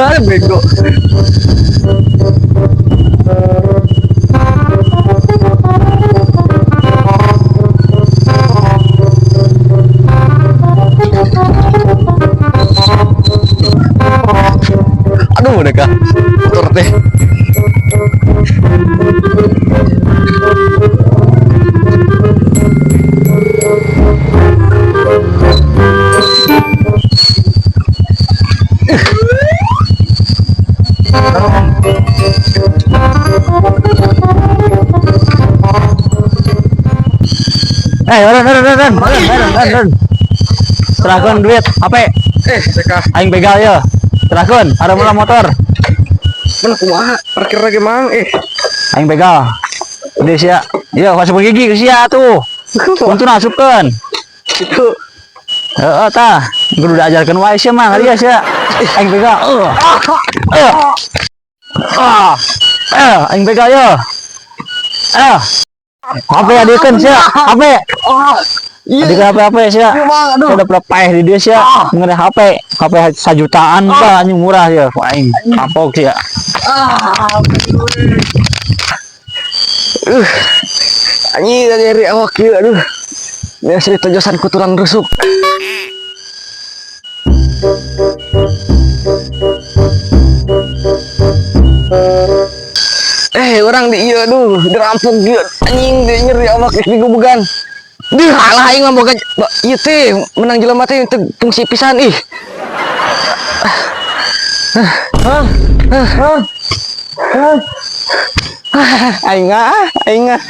Ah, bego. Aduh, mereka motor teh. Eh, ren ren ren ren ren ren ren ren. Serahkan duit, HP. Eh, seka. Aing begal ya. Serahkan, ada mula motor. Mana kumaha? Parkir lagi, Mang. Eh, Aing begal. Udah sia. Iya, masuk gigi ke sia tuh. Untung asupkeun. Itu. Heeh tah. Kudu diajarkeun wae sia mah, ngari sia. Aing begal. Heeh. Eh. Ah. Eh, aing begal ya. Eh. HP adikeun sia, HP. Ah, iya. Adikeun HP HP sia. Iya, Mang. Aduh. Udah pernah paeh di dia sia mengenai HP, HP sajutaan bah anjing murah ya. Wah, aing kapok sia. Ah, anjing nyeri awak ieu, aduh. Biasa ditojosan ku tulang rusuk. Eh, orang di ieu, aduh, dirampok ieu anjing, di nyeri awak geus digubugan. Duh, alah aing mah boga ieu teh menang jelema teh teu fungsi pisan ih. Hah? Hah? Hah? Aing ah, aing ah.